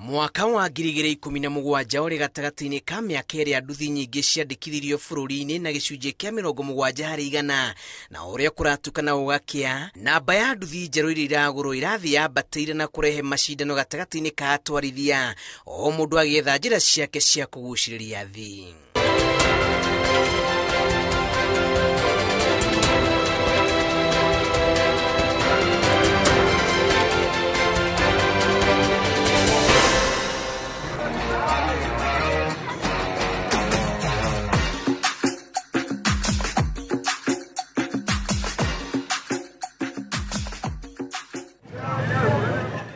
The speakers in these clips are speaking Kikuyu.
Mwaka wa 2017 ũrĩ gatagatĩ-inĩ ka mĩaka ĩrĩa nduthi nyingĩ ciandĩkithirio bũrũri-inĩ na gĩcunjĩ kĩa 70% na ũrĩa kũratukana gũgakĩa namba ya nduthi njerũ iria iragũrwo irathiĩ yambatĩire na kũrehe macindano gatagatĩ-inĩ ka atwarithia o mũndũ agĩetha njĩra ciake cia kũgucĩrĩria athii.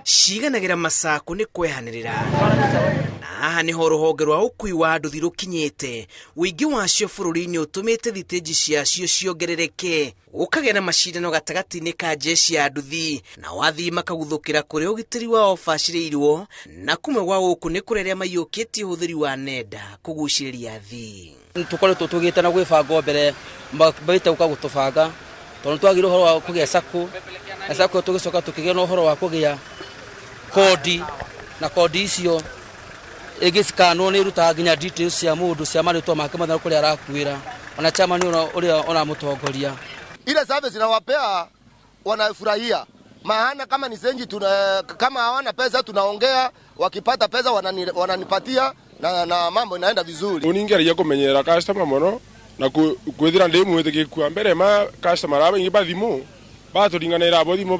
Ciganagĩra macako nĩ kwehanĩrĩra na haha nĩho rũhonge rwa ũkui wa nduthi rũkinyĩte. Ũingĩ wacio bũrũri-inĩ ũtũmĩte thitĩnji ciacio ciongerereke, gũkagĩa na macindano gatagatĩ-inĩ ka jeshi ya nduthi nao athii makaguthũkĩra kũrĩa ũgitĩri wao ũbacĩrĩirwo, na kumwe gwa gũkũ nĩ kũrĩ arĩa maiyũkĩtie ũhũthĩri wa nenda kũgucĩrĩria athii. Tũkoretwo tũgĩte na gwĩbanga mbere maite gũka gũtũbanga tondũ twagire ũhoro wa kũgĩa sacco na sacco tũgĩcoka tũkĩgĩa na ũhoro wa kũgĩa kodi na kodi icio ĩgĩcikanwo nĩ ĩrutaga nginya details cia mũndũ cia marĩtwa make mothe kũrĩa arakuĩra ona chama nĩ ũrĩa ũramũtongoria. Ile service nawapea wanafurahia, maana kama ni senji tuna, kama hawana pesa tunaongea, wakipata pesa wananipatia na mambo inaenda vizuri. Uningeragia kumenyera customer muno na kwithira ndi mwitikiku mbere ma customer aba ingi bathimu baturinganira abo thimu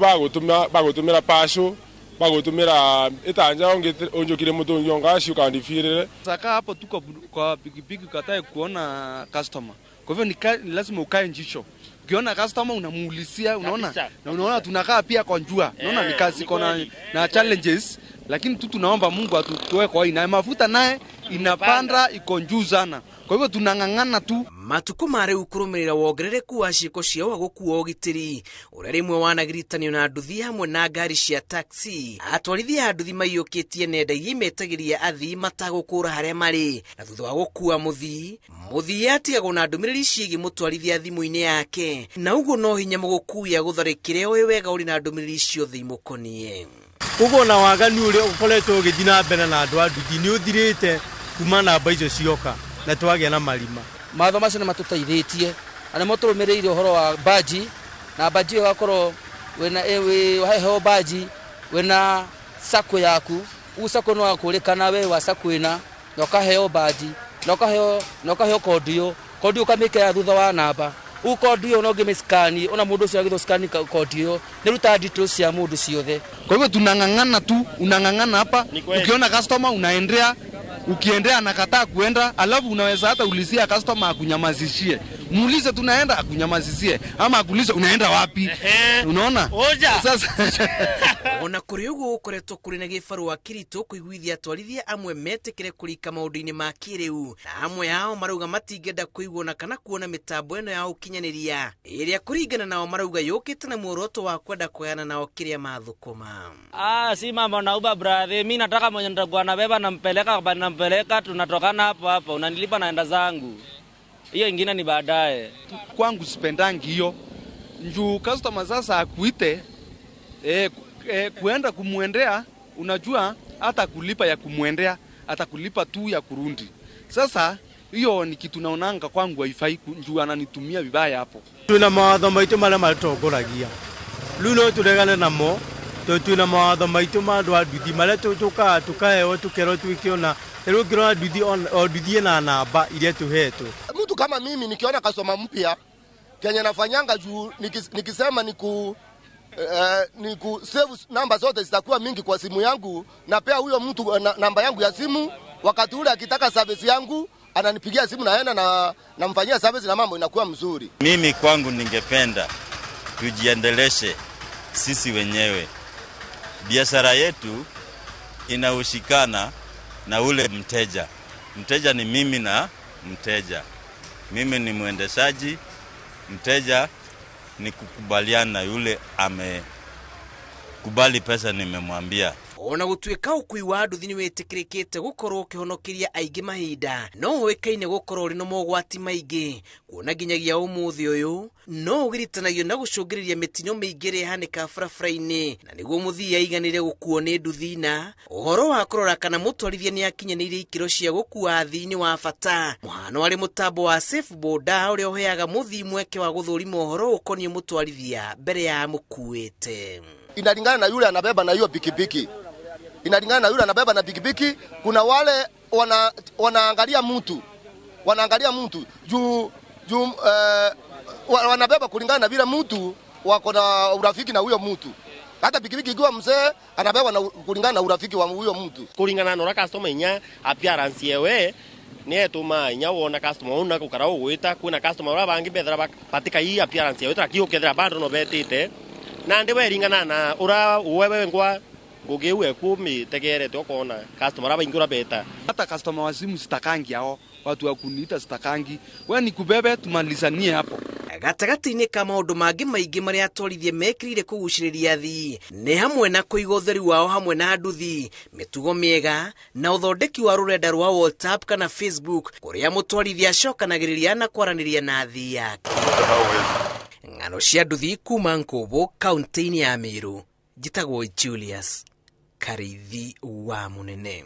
bagutumira pasho bagutumira itanja unjukire mutungi ongaci ukandifirire. Saka hapo tuko kwa pikipiki ukatae kuona customer. Kwa hivyo ni lazima ukae njicho. Ukiona customer unamuulizia, unaona? Na unaona tunakaa pia kwa njua. Unaona ni kazi iko na challenges, lakini tu tunaomba Mungu atutoe kwa hii. Na mafuta naye inapanda iko juu sana. Kwa hivyo tunang'ang'ana tu. Matukũ ma rĩu kũrũmĩrĩra wongerereku wa ciĩko cia wa gũkua ũgitĩri ũrĩa rĩmwe wanagirithanio na nduthi hamwe na ngari cia taxi. Atwarithia a nduthi maiyũkĩtie nenda iria imetagĩria athii matagũkũra harĩa marĩ, na thutha wa gũkua mũthii atigagwo na ndũmĩrĩri ciĩgiĩ mũtwarithia thimũ-inĩ yake, na ũguo no hinya mũgũkui agũtharĩkĩre oĩ wega ũrĩ na ndũmĩrĩri ciothe imũkoniĩ. Koguo na waganu ũrĩa ũkoretwo ũgĩthiĩ na mbere na andũ a nduthi nĩ ũthirĩte kuma namba icio cioka na twagĩa na marima. Mawatho macio nĩ matũteithĩtie na nĩmo tũrũmĩrĩire ũhoro wa baji na baji ĩyo ĩgakorwo wĩna waheo baji wĩna sacco yaku ũguo sacco no wakũrĩkana we wa sacco ĩna na ũkaheo baji na ũkaheo kodi ĩyo kodi ũkamĩkĩra thutha wa namba ũguo kodi ĩyo no ũngĩmĩscan ona mũndũ ũcio agĩthwo scan kodi ĩyo nĩ rutaga details cia mũndũ ciothe. Kwa hivyo tunang'ang'ana tu, unang'ang'ana hapa, ukiona customer unaendea, ukiendea anakataa kuenda, alafu unaweza hata ulizia customer akunyamazishie. Muulize tunaenda akunyamazisie ama akuulize unaenda wapi? Unaona? Sasa ona kũrĩ ũguo gũkoretwo kũrĩ na gĩbarũa kĩritũ kũiguithia atwarithia amwe metĩkĩre kũrika maũndũ-inĩ ma kĩrĩu, na amwe ao marauga matingĩenda kũiguo na kana kuona mĩtambo ĩno ya ũkinyanĩria ĩrĩa kũringana nao marauga yũkĩte na muoroto wa kwenda kũgayana nao kĩrĩa mathũkũma. Si mambo na Uber brother, mimi nataka mwenye nitakuwa nabeba nampeleka tunatokana hapo hapo, unanilipa naenda zangu. Hiyo ingine ni baadaye. Kwangu sipendangi hiyo. Njuu customer sasa akuite kuenda kumuendea, unajua hata kulipa ya kumuendea, atakulipa tu ya kurundi. Sasa hiyo ni kitu naonanga kwangu haifai, njuu ananitumia vibaya hapo. Tuna mawatho maitu marĩa matongoragia. Rĩu no tũregane namo, tondũ twĩna mawatho maitũ ma andũ a nduthi marĩa tũkaga tũkaheo tũkerwo twĩke rĩu ũngĩrora nduthi o nduthi ĩna namba iria tũhetwo. Mtu kama mimi nikiona customer mpya kenye nafanyanga juu nikisema niku save namba zote zitakuwa mingi kwa simu yangu, na pia huyo mtu namba yangu ya simu, wakati ule akitaka service yangu ananipigia simu naenda na namfanyia service na mambo inakuwa mzuri. Mimi kwangu ningependa tujiendeleshe sisi wenyewe. Biashara yetu inahusikana na ule mteja. Mteja ni mimi na mteja. Mimi ni mwendeshaji, mteja ni kukubaliana yule amekubali pesa nimemwambia. Ona gũtuĩka ũkui wa nduthi nĩ wĩtĩkĩrĩkĩte gũkorwo ũkĩhonokeria aingĩ mahinda, no ũĩkaine gũkorwo ũrĩ na mogwati maingĩ, kuona nginyagia ũmũthĩ ũyũ no ũgiritanagio na gũcũngĩrĩria mĩtino mĩingĩ ĩrĩa ĩhanĩkaga barabara-inĩ, na nĩguo mũthii aiganĩre gũkuo nĩ nduthi na ũhoro wa kũrora kana mũtwarithia nĩ akinyanĩirie ikĩro cia gũkua athii nĩ wa bata. Mũhano arĩ mũtambo wa Safe Boda ũrĩa ũheaga mũthii mweke wa gũthũrima ũhoro ũkoniĩ mũtwarithia mbere ya mũkuĩte. Inalingana na yule anabeba na hiyo pikipiki, inalingana na yule anabeba na pikipiki. Kuna wale wanaangalia mtu, wanaangalia mtu juu juu wanabeba kulingana na vile mtu wako na urafiki na huyo mtu. Hata pikipiki ikiwa mzee anabeba na kulingana na urafiki wa huyo mtu. Kulingana na ura customer inya appearance yewe ni etuma inya wona customer una gukara ugwita kwina customer ura bangi bethera batika i appearance yewe trakio kethera bado no betite na ndi weringana na ura wewe ngwa ngugi we kumi tegerete ukona customer aba ingura beta. Hata customer wa simu sitakangi, hao watu wa kuniita sitakangi, wewe nikubebe tumalizanie hapo. Gatagatĩ-inĩ ka maũndũ mangĩ maingĩ marĩa atwarithia mekĩrĩire kũgucĩrĩria athii nĩ hamwe na kũiga ũtheru wao hamwe na nduthi, mĩtugo mĩega na ũthondeki wa rũrenda rwa WhatsApp kana Facebook kũrĩa mũtwarithia acokanagĩrĩria na kwaranĩria na athii yake. Ng'ano cia nduthi kuma Nkubu kaunti-inĩ ya Meru, njĩtagwo Julius Karithi wa Mũnene.